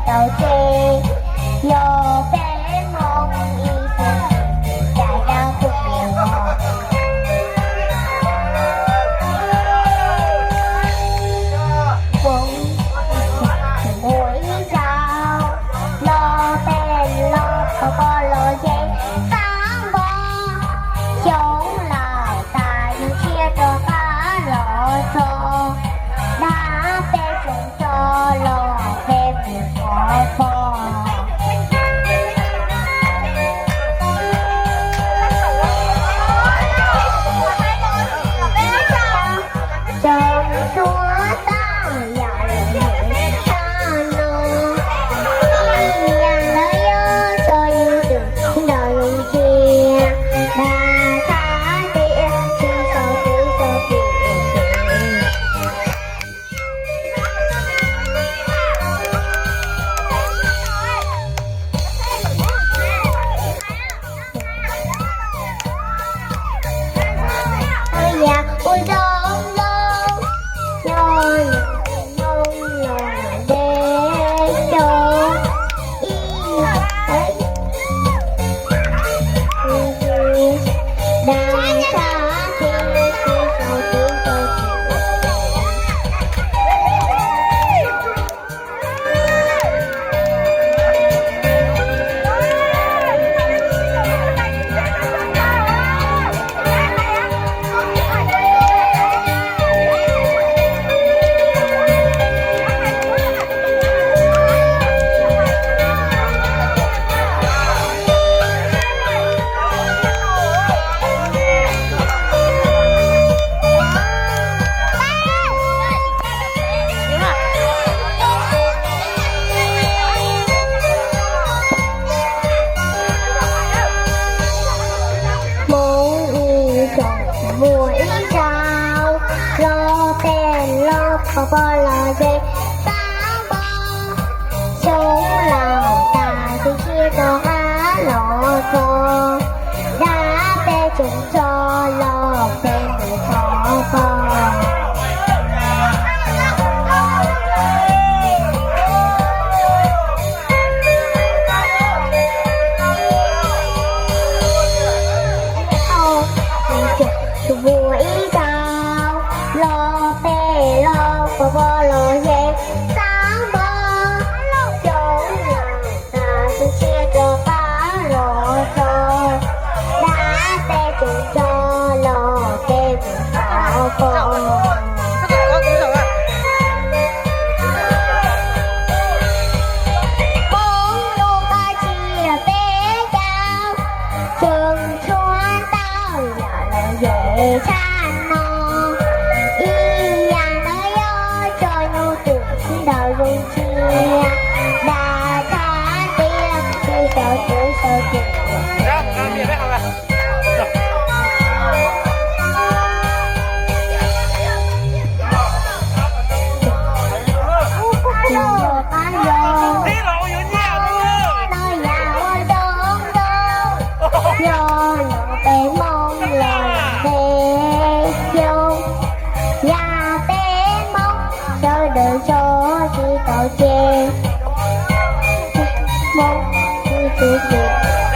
tau tseg, yog peb Hmoob ib txwm cais dab qhuas mus. Hmoob ib txwm muaj ib zaug, los peb los pog pog los yeg xab npog, xyoo laus tas yug tsiaj rov qab los txog, dab peb tseem tso los peb mus thov pog. Tsoom Suav tau yam li sab no, ib yam ntawd yuav tso yus tus ntaus zoo tsiaj, dag thab tias tsis tau twv tau tim. Yam ua zoo zoo, yog nyob zoo los deb xyoo, ib yam dag thab tias tsis tau twv tau tim. Hmoob ib tsoom muaj ib zaug, los peb los pog pog los yeg xab npog, xyoo laus tas yug tsiaj rov qab los txog, dab peb tseem tso los peb mus thov pog. Ib tsoom muaj ib zaug, los peb los pog pog los yeg xab npog, xyoo laus tas yug tsiaj rov qab los txog, dab peb tseem tso los peb mus thov pog. Hmoob lub qab tsia peb caug, tsoom Suav tau yam los yeg tshaj no, ib yam ntawd yuav tso yus tus ntaus zoo tsiaj, dag thab tias tsis tau twv tau tim. Yog qab yog, no yam ua zoo zoo, yog los peb Hmoob los deb xyoo, yam peb Hmoob sawv daws tso tsis tau tseg, Hmoob tsis tau tseg.